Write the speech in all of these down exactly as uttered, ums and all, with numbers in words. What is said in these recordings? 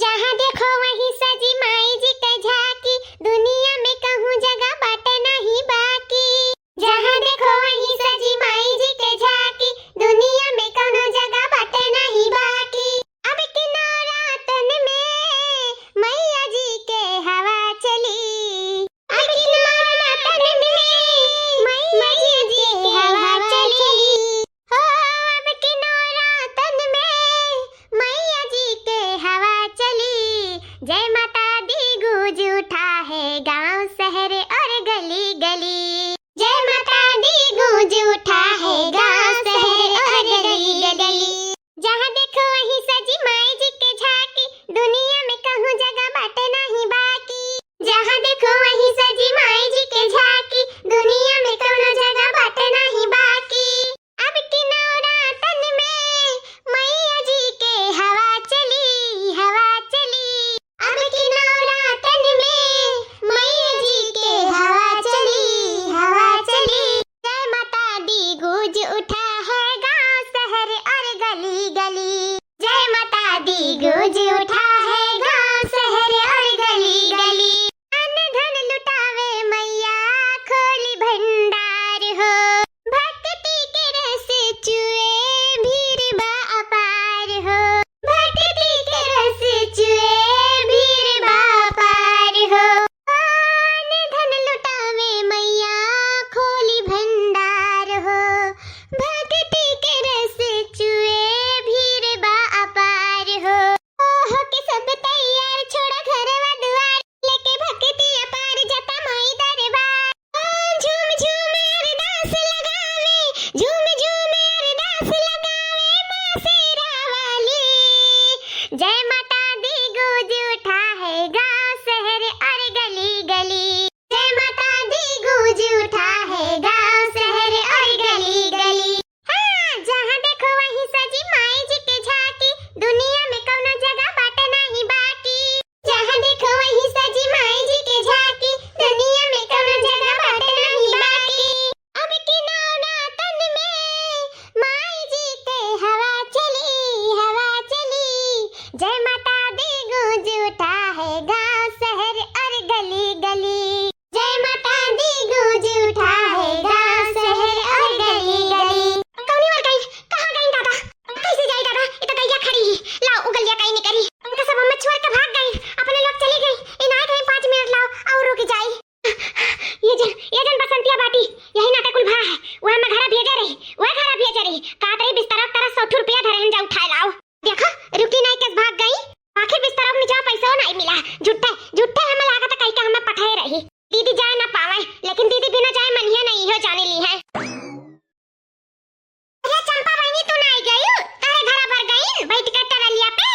जहाँ देखो वहीं सजी माई जी के झांकी, दुनिया में कहूँ जगह बाटे नहीं बाकी। जहाँ देखो वहीं सजी माई जी के झांकी, दुनिया में कौनो जगह बाटे नहीं बाकी। अब की नवरातन में मैया जी के हवा चली। अब की नवरातन में मैया जी के हवा चली। हो, अब की नवरातन में मैया जी के हवा चली। जय माता दी गूंज उठा है गांव शहर और गली गली। जय माता दी गूंज उठा है गांव शहर और गली गली। जहाँ देखो वहीं सजी माई जी के झांकी, दुनिया में कहूँ जगह बाटे नहीं बाकी। जहाँ देखो वहीं सजी माई जी के झांकी, दुनिया में कौनो जगह बाटे नहीं बाकी। अब की नवरातन में मैया जी के हवा चली, हवा चली। अब की नवरातन में मैया जी के हवा चली, हवा चली। जय माता दी गूंज उठा है गांव शहर और गली गली। जय माता दी गूंज उठा है गांव शहर और गली गली। अन्न धन लुटावे मैया खोली भंडार हो। भक्ति के रस चुए भीड़ बा अपार हो। भक्ति के रस चुए भीड़ बा अपार हो। अन्न धन लुटावे मैया खोली भंडार हो। भक्ति के रस चुए भीड़ बा अपार हो। हो के सब तैयार छोड़ा घरवा दुआर। लेके भक्ति अपार जाता माई दरबार। ओ झूम झूम अरदास लगावे, झूम झूम अरदास लगावे माँ शेरा वाली। जय माता दी गूंज उठा है गांव शहर और गली गली। जय माता दी गूंज उठा है गांव शहर और गली गली। हाँ, जहाँ देखो वहीं सजी माई जी के झांकी, दुनिया में कौनो जगह बाटे नहीं बाकी। जहाँ देखो वहीं सजी माई जी के झांकी, दुनिया में कौनो जगह बाटे नहीं बाकी। अब की नवरातन में माई जी के हवा चली, हवा चली। जय माता दी गूंज उठा है गांव शहर और गली गली। जय माता दी गूंज उठा है गांव शहर और गली गली। कौनी मर गई? कहाँ गई दादा? कैसे जाई दादा? इ तो गैया खड़ी ही। लाओ, उ गलिया कहीं निकरी। उनका सब हम छोड़ के भाग गई। अपने लोग चली गई। इ ना गई पाँच मिनट, लाओ, और रुक जाई। ये जन, ये जन बसंतिया बाटी, यही नाते कुल भा है। वह मैं घरा भेजे रही, वह घरा भेजे रही। कहत रही बिस्तरा उस्तरा सौ ठो रुपया धरे हन, जा उठाए लाओ। देखो, रुकी नाई कस भाग गई। आखिर बिस्तरा के नीचे पैसो नाई मिला। झूठे, झूठे हमें लागत है कहीं के हमें पठाए रही। दीदी जाए ना पावे, लेकिन दीदी बिना जाए मनिया नहीं हो जाने ली है। अरे चंपा बहिनी, तू नाई गई? तारे घरा भर गई बैठ के टरलिया पे।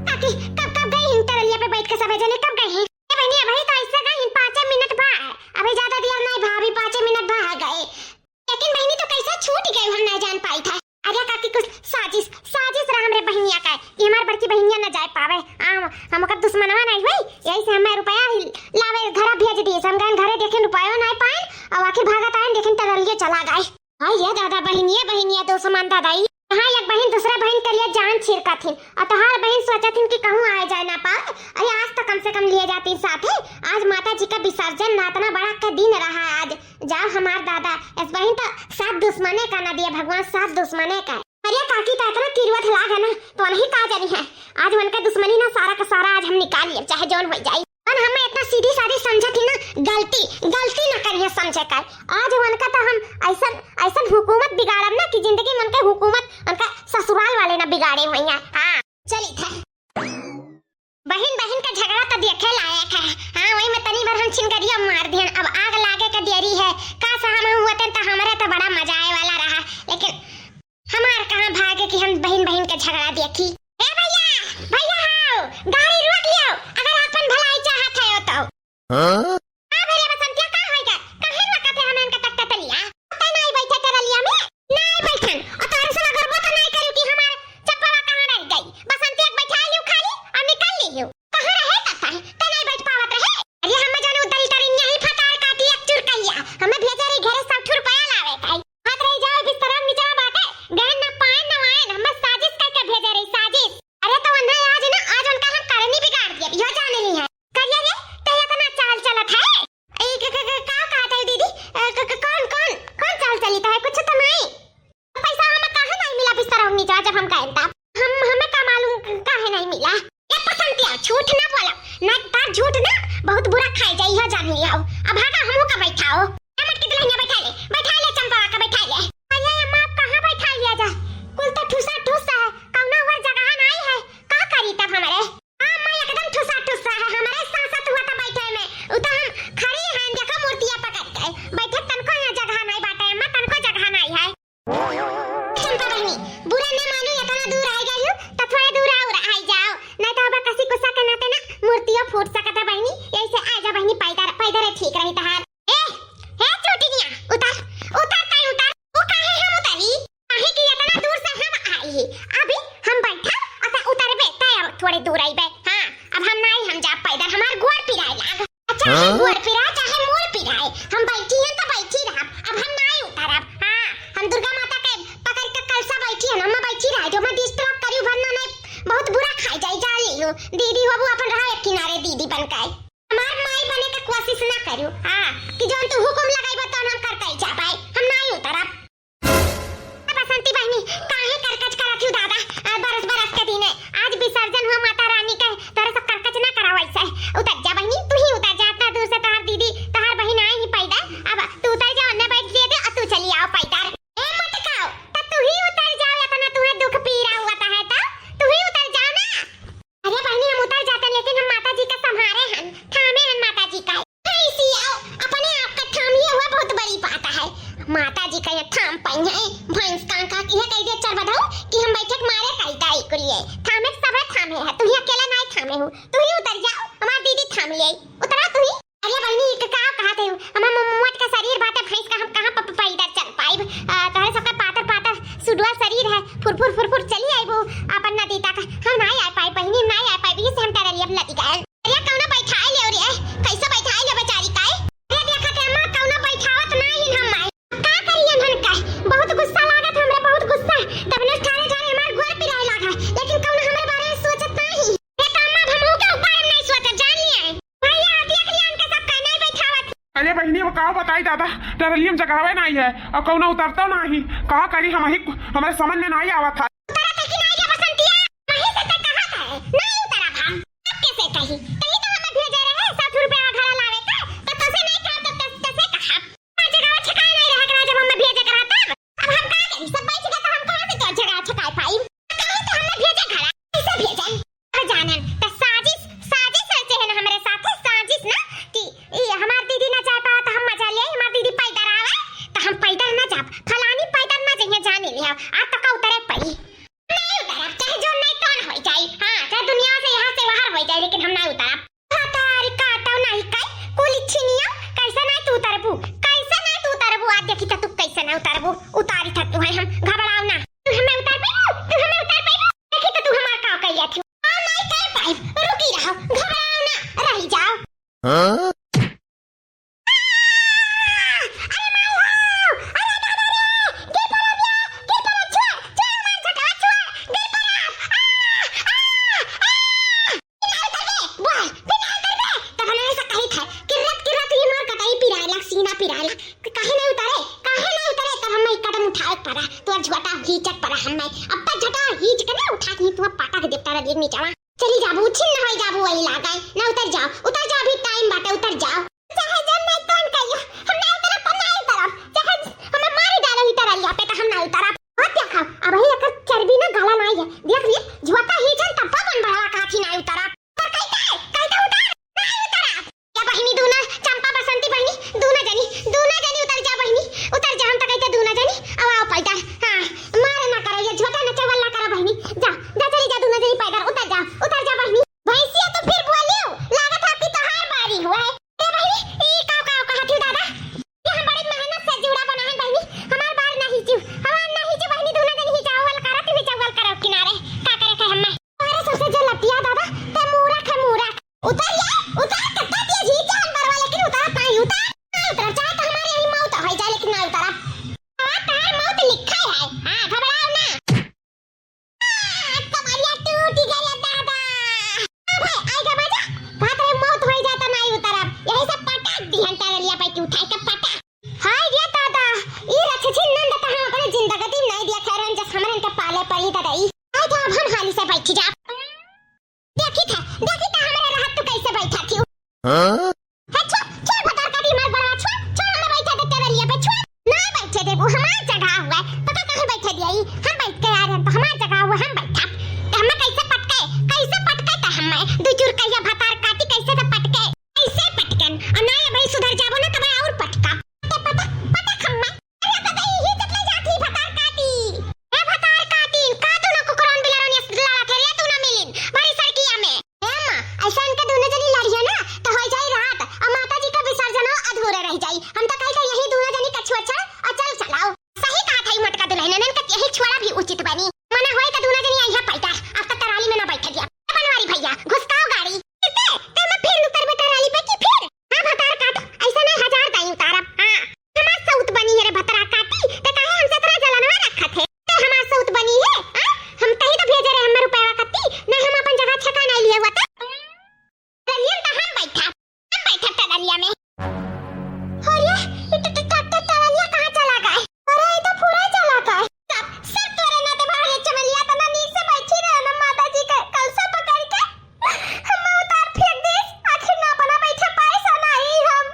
काकी, कब, कब गई हिन टरलिया पे बैठ के सभे जने, कब गई हिन? ए बहिनी, अबही तो ऐसे गई हिन, पाँचे मिनट भा है। अभी ज्यादा देर नाई भा, अभी पाँचे मिनट भा है गए। लेकिन बहिनी, तू कैसे छूट गई, हम नाई जान पाई था। अरे काकी, कुछ साजिश, साजिश रहा हमरे बहिनिया का। ये हमार बड़की बहिनिया ना जाए पावे। आ, हम ओकर दुश्मनवा नाई हुई, यही से हमें रुपया ही लावे, घरा भेज दिए। हम गए घरे, देखें रुपया नाई पाए, और आखिर भागत आए, देखें टरलियो चला गए। हाय ये दादा, बहिनिया, बहिनिया, दुश्मन दादा ई। हाँ, एक बहिन दूसरा बहिन के लिए जान छिड़कत हिन, और तोहार बहिन सोचत हिन कि कहूँ आए जाए ना पावे। अरे आज तो कम से कम लिए जाती साथे। आज माता जी का विसर्जन ना, इतना बड़ा का दिन रहा आज। जाओ हमार दादा, इस बहिन तो साथ दुश्मने का ना दिए भगवान, साथ दुश्मने का। अरे काकी तो इतना किरुअत लाग है ना, तो नहीं का जानी है। आज उनका दुश्मनी ना सारा का सारा आज हम निकाल लिए, चाहे जौन हो जाए। पर हम इतना सीधी सादी समझत ही ना, गलती, गलती ना करिए समझे कर। आज उनका तो हम ऐसन, ऐसन हुकूमत बिगाड़ब ना कि जिंदगी में उनके हुकूमत, उनका ससुराल वाले ना बिगाड़े हुए हैं। हाँ, चली थे। बहिन, बहिन का झगड़ा तो देखे लायक है। हाँ, वही में तनी भर हम छिनगरिया मार दिहन। अब आग लागे के देरी है। काश हम हुअते तो हमरे तो बड़ा मजा आए वाला रहा, लेकिन हमार कहाँ भागे कि हम बहिन, बहिन के झगड़ा देखी। ए भैया, भैया हो, गाड़ी रोक लियो, अगर अपन भलाई चाहत है तो। हाँ? का भैया बसंतिया, का होई गा? काहे रोकत है हमन के टकटकलिया? तै नाई बैठे टरलिया में? नाई बैठन। और तोरे से अगर वो तो नाई करू कि हमार चप्पवा कहाँ रह गई? बसंतिया के बैठा लियो खाली और निकल लियो। कहाँ रहे तब तक? तै नाई बैठ पावत रहे? अरे हम जाने उ दलितरिन यही फतार काटी एक चुरकैया। हमें भेजे रही घरे सौ ठो रुपया लावे काई। हाथ रही जाओ बिस्तरा नीचे बाटे। गहन ना पायन ना वायन, हमें साजिश करके भेजे रही, साजिश। अरे तो उन्हें आज ना, आज उन मिला। ए बसंतिया, झूठ ना बोला, ना तार झूठ ना बहुत बुरा खाए जाई हो, जान लिया हो। अब भागा, हमहू का बैठाओ। ए मटकी दुल्हनिया, बैठा ले, बैठा ले चंपा का, बैठा ले। अरे अम्मा, अब कहाँ बैठा लिया जा? कुल तो ठुसा ठुस है, कौनो और जगह नहीं है, का करी तब हमरे? हाँ अम्मा, एकदम ठुसा ठुसा है, हमरे सांसत हुआ था बैठे में, उ तो हम खड़ी हैं, देखो मूर्तिया पकड़ के बैठे, तनको यहाँ जगह नहीं बाटे अम्मा, तनको जगह नहीं है। चंपा बहिनी, बुरा न मानू, इतना दूर आई गई हूँ, तो थोड़े दूर और आई जाओ, नहीं तो अब कसी कुसा के नाते ना मूर्तियों फूट सकता बहिनी, यही से आ जा बहिनी, पैदर, पैदर ठीक रही तहार। ए, हे चोटिनिया, उतर, उतर, तै उतर, वो काहे हम उतरी? काहे कि इतना दूर से हम आई ही, अभी हम बैठा, असा उतरबे, तै अब थोड़े दूर आईबे, हाँ, अब हम नहीं, हम जा पैदर, हमार गोड़ पिराए लाग। अच्छा, हाँ? हमार गोड़ पिराए चाहे मोर पिराए, हम बैठी हैं तो बैठी रहब। अब हम नाई उतरब। हाँ, हम दुर्गा माता के पकड़ के कलसा बैठी है ना, हम बैठी रहे, जो मैं डिस्टर्ब करी, वरना नहीं बहुत बुरा खाई जाई, जान लियो। दीदी हो, वो अपन रहा एक किनारे दीदी बन के। हमार माई बने के कोशिश ना करू। हाँ, कि जौन तू हुकुम लगाई, तो हम करते ही जा पाए, हम नाई उतरब। बसंती बहिनी, काहे करकच करत हूँ दादा? आ, बरस बरस के दिन है, आज विसर्जन हुआ माता रानी के, तोरे सब करकच ना करा वैसे। उतर जा बहिनी, तू ही उतर जा, इतना दूर से तोहार दीदी, तोहार बहिन आई ही पैदल। अब तू उतर जा, उन्ने बैठ लिए थे, और तू चली आओ पैदल। ए मटकाओ, तो तू ही उतर जाओ, इतना तुम्हें दुख पीरा हुआ था है तो तू ही उतर जाओ ना। अरे बहिनी, हम उतर जाते, लेकिन हम माता जी का संभारे हन, थामे हन माता जी का। भैंसी आओ, अपने आप का थामिए हुआ बहुत बड़ी बात है। माता जी का ये थाम पाई है, भैंस का, का ये कह दे चर बधाओ कि हम बैठक मारे कही ताई को लिए। थामे सब है, थामे है, तू ही अकेला नहीं थामे हूँ, तू ही उतर जाओ, हमार दीदी थाम लिए, उतरा तू ही। अरे बहिनी, एक का कहा थे, हमार मो-, मोट का शरीर बाटे भैंस का, हम कहाँ प-, प-, पैदल चल पाइब? आ, तोहरे सबका पातर पातर सुडुआ शरीर है, फुरफुर फुरफुर चली आइबू अपन नदी तक। हम नाई आ पाइब बहिनी, हम नाई आ पाइब, ये से हम टरलिया में लदी गए। अरे कौनो बैठाए ले रे, कैसे बैठाए ले बेचारी काई? अरे देखा थे अम्मा, कौनो बैठावत नाई हम माई। का करियन हन का? बहुत गुस्सा लागत हमरे, बहुत गुस्सा। तब ने ठारे ठारे हमार गोड़ पिराए लागा, लेकिन कौनो हमरे बारे में सोचत नाई। ए त अम्मा, अब हमहू के ऊपर हम नाई सोचत, जान लिए। भैया, देख लिया इनके सब का नाई बैठावत। अरे बहिनी, वो का बताई दादा, टरलियम जगावे नाई है और कौनो उतरतो नाई। का करी हम ही, हमरे समझ में नाई आवत है। उतरत है कि नाई है बसंतिया? वहीं से तो कहा था, नाई उतरब हम। अब कैसे कही? कहीं तो हमें भेजे रहे सात रुपया घरा लावे का, तो तोसे नाई कहा तो कस-, कैसे कहा? हर जगह वो ठिकाना नहीं रहा करा जब हमें भेजे करा तब। अब हम का करी? सब बैठ गए तो हम कहाँ से तो जगह ठिकाए पाई? कहीं तो हमें भेजे घरा, कैसे भेजे? अरे जानन, तो साजिश, साजिश रचे है ना हमरे साथे, साजिश ना कि ई हमार दीदी ना जा पावा तो हम मजा ले आई, हमार दीदी पैदल आवे तो हम पैदल ना जाब, फलानी पैदल ना जइहे जाने ले आओ, आ तो का उतरे पड़ी। नहीं उतरब, चाहे जो नहीं कौन हो जाई, हाँ, चाहे दुनिया से यहाँ से बाहर हो जाए, लेकिन हम नहीं उतरब। हतारी काटो नहीं काई, कुली छिनियो, कैसे नहीं तू उतरबू, कैसे नहीं तू उतरबू, आज देखी तो तू कैसे नहीं उतरबू, उतारी था तू है हम, घबराओ ना, तू हमें उतार पाइबू, तू हमें उतार पाइबू, देखी तो तू हमार का कइले थी, हम नहीं कर पाइब, रुकी रहो, घबराओ ना, रही जाओ। हाँ? अरे माई हो! अरे दादा रे! गिर पड़ा बिया! गिर पड़ा! छोड़! छोड़ हमार छोटवा, छोड़! गिर पड़ा! आ! आ! आ! फिर ना उतरबे? बोल, फिर ना उतरबे? तब हम ऐसा कही था, किर्रत, किर्रत ही मार कटाई पिराला, सीना पिराला। तो काहे नहीं उतरे? काहे नहीं उतरे? तब हम एक कदम उठावे के पड़ा, तो झोटा हीचक पड़ा हम नहीं। अब तक झोटा हीच के ना उठा के तू पाटा के देवता रे नीचवा। चली जाबू, छिन्न होई जाबू, वही लागे। ना उतर जाओ, उतर जाओ, अभी टाइम बाटे, उतर जाओ। चाहे जन नहीं तोन कहियो, हम ना उतरब, हम ना उतरब। चाहे हमें मारी डालो ही तरलिया पे, तो हम ना उतरब। और देखा, अब ही एकर चर्बी ना गला नहीं है। देख लिए, झोंका ही जन तब बन बड़वा काठी ना उतरब। उतर कही के, कही तो उतर, ना उतरब। या बहिनी दूना, चंपा बसंती बहिनी, दूना जनी, दूना जनी उतर जा बहिनी, उतर जा, हम तो कहते दूना जनी, अब आओ पैदल। हाँ, मार ना करो, ये झोंका ना चवल ना करो बहिनी, जा, जा चली जा दूना जनी पैदल, उतर जा, उतर जा बहिनी। भैंसिया तो फिर बोलियो, लागत है कि तोहार बारी हुआ है। ए बहिनी, ई का, का कहत हूँ दादा? ये हम बड़ी मेहनत से जूड़ा बना है बहिनी, हमार बार नहीं चू, हमार नहीं चू बहिनी, दूना जनी ही चावल करो, तू ही चावल करो किनारे, का करे थे हमें? अरे सबसे जो लतिया दादा, ते मूरख है मूरख। उतर जा, उतर, कत्ता तेज ही जान बरवा, लेकिन उतरत नहीं, उतर। नहीं उतरब, चाहे तो हमारे यही मौत हो जाए, लेकिन नहीं उतरब। हमार तहार मौत लिखा है, हाँ, घबराओ ना। आ, कमरिया टूट गया दादा। अब है, आई का मजा? बात रे मौत हो जाए तो नहीं उतरब, यही सब पटक दिहन टरलिया पे उठाई के पटक। हाय रे दादा, ई रछछी नंद तो हम अपने जिंदगी में नहीं दिया खैरन जस हमरन के पाले पड़ी दादा ई। आई तो अब हम हाली से बैठ जा। हाँ? हे, छोड़, छोड़, भतार काटी हमार गोड़वा, छोड़, छोड़, हमें बैठे दे टेबलिया पे, छोड़। नहीं बैठे देबू, हमार जगह हुआ है, पता काहे बैठे दिया ई? हम बैठ के आ रहे हैं, तो हमार जगह हुआ, हम बैठा। तो हमें कैसे पटके, कैसे पटके तो हमें, दू चुरकैया भतार काटी कैसे तो पटके, कैसे पटकन? और ना ये भाई सुधर जाबो ना, तब और पटका। पटक, पटक, पटक हमें। अरे दादा, यही तक ले जाती भतार काटी। ए भतार काटी, का तू ना कुकुरन बिलारन ये लड़ा के रे तू ना मिलिन, बड़ी सड़किया में। ए माँ, ऐसा इनके दोनों जनी लड़ियो ना, तो हो जाई रात, और माता जी का विसर्जन अधूरे रह जाई। हम तो कही था यही दोनों जनी कछुआ चल और चल चलाओ। सही कहा था ई मोटका दुल्हन, इनके यही छोड़ा भी उचित बनी। मना होए तो दोनों जनी यहाँ पैदल, अब तक टराली में ना बैठे दिया। ए बनवारी भैया, घुसकाओ गाड़ी। ते, ते मैं फिर उतरबे टराली पे कि फिर? हाँ भतार काट, ऐसा नहीं हजार दाई उतारब। हाँ, हमार सौत बनी है रे भतरा काटी, ते काहे हमसे इतना जलनवा रखत है? ते हमार सौत बनी है, हाँ? हम तही तो भेजे रहे हमें रुपया कत्ती, नहीं हम अपन जगह छका नहीं लिए हुआ था। चलिए तो हम बैठा, हम बैठा टरालिया में। अरे, ये ट-, ट-, ट-, ट-, टरालिया कहाँ चला गए? अरे, ये तो पूरा चला गए। सब, सब तोरे ना दे भाई चमेलिया, तना नीचे बैठी रहे ना माता जी के कलसा पकड़ के। हम उतार फेंक दीस, आखिर ना बना बैठे पाए सा नहीं हम।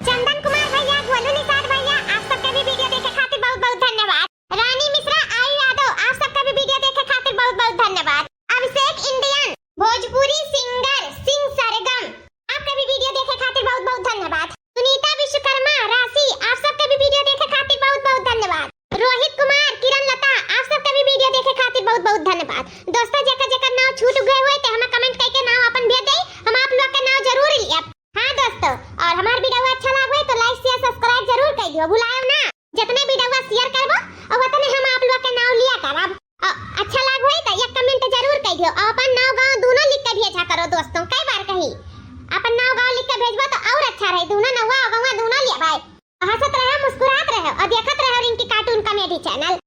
चंदन कुमार भैया, गोलू निषाद भैया, आप सबके भी वीडियो देखे खातिर बहुत बहुत धन्यवाद। रानी मिश्रा, आई यादव, आप सबके भी वीडियो देखे खातिर बहुत बहुत धन्यवाद। अभिषेक इंडियन, भोजपुरी सिंगर सिंह सरगम, आपके भी वीडियो देखे खातिर बहुत बहुत धन्यवाद। सुनीता विश्वकर्मा राशि, आप सबके भी वीडियो देखे खातिर बहुत बहुत धन्यवाद। रोहित कुमार, किरण लता, आप सबके भी वीडियो देखे खातिर बहुत बहुत धन्यवाद। दोस्तों, जेकर जेकर नाव छूट गए हुए ते हमें कमेंट करके नाव अपन भेज दे, हम आप लोग के नाव जरूर लियब। हाँ दोस्तों, और हमार वीडियो अच्छा लाग हुए तो लाइक शेयर सब्सक्राइब जरूर कर दियो, भुलायो ना। जितने वीडियो शेयर करबो और उतने हम आप लोग के नाव लिया करब। और अच्छा लाग हुए तो एक कमेंट जरूर कर दियो और अपन नाव गाँव दोनों लिख के भेजा करो दोस्तों। कई बार कही अपन नाव गाँव लिख के भेजबो तो और अच्छा रहे, दोनों नौवा और गौवा दोनों लिया भाई। हंसत रहो, मुस्कुरात रहो और देखत रहो रिंकी कार्टून कॉमेडी चैनल।